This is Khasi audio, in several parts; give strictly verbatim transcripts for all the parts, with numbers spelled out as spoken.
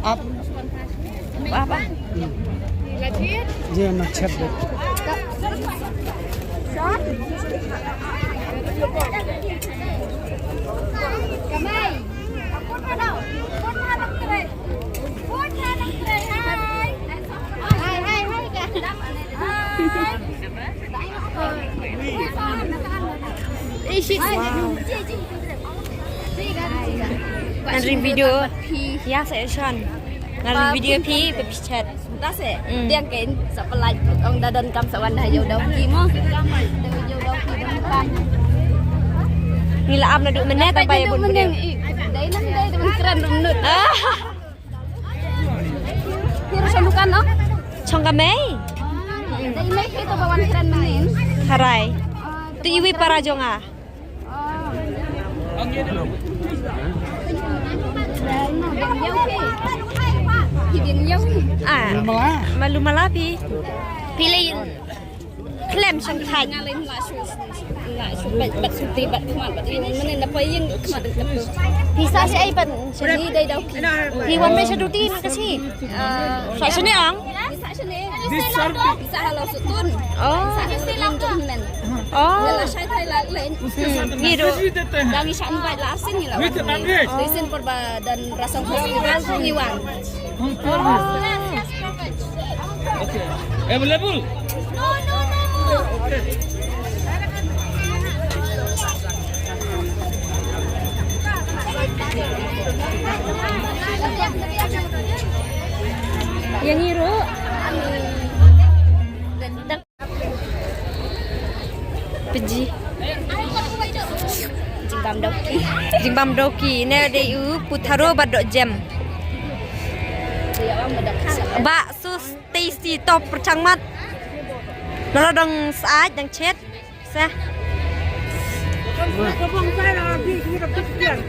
Ap. Apa? Ye na chat de. Ngan ring video. Ya, sa ïa shan. Ngan ring video phi, phi chat. Da se. Mm. Diang kein sa pynlait ong da don kam sa wan da ïew dau ki mo. Da ïew dau ki da kan. Ngi la ap naduh mynne tang ba ïa bun bun. Dei nang dei da ban kren ruh mynut. Ah. Phi ruh shong dukan no? Shong ka mei. Dei mei phi to ba wan kren mynnin. Harai. Tu iwi para jong nga. Ah, malu mala phi. Phi lei khlem shong thait. Nga lei la shu la shu bat bat suti bat khmat bat ïing mynnin da poi ïing khmat da poi. Phi sa shi ai ban shani dei dau ki. Phi wan mei sha duty na ka shi. Sa shane ang. Sa shane. Sa halo sutun. Oh. Sa halo ïing jong men. Oh. Nga la shai thai la len. Hmm. Ngi do. Da ngi shan bai la sin ngi la wan. Dei sin por ba dan rasong festival ngi wan. Okay. Available? No, no, no. Okay. Yang ngi ruh. Piji. Jingbam doki. Jingbam doki. Ne dei u putharo bad doh jem. Ba sus tasty top perchang mat. Nalo dong saat dang chet. Sa.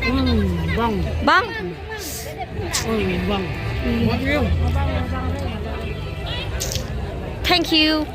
Hmm, bang. Bang. Hmm, bang. Thank you.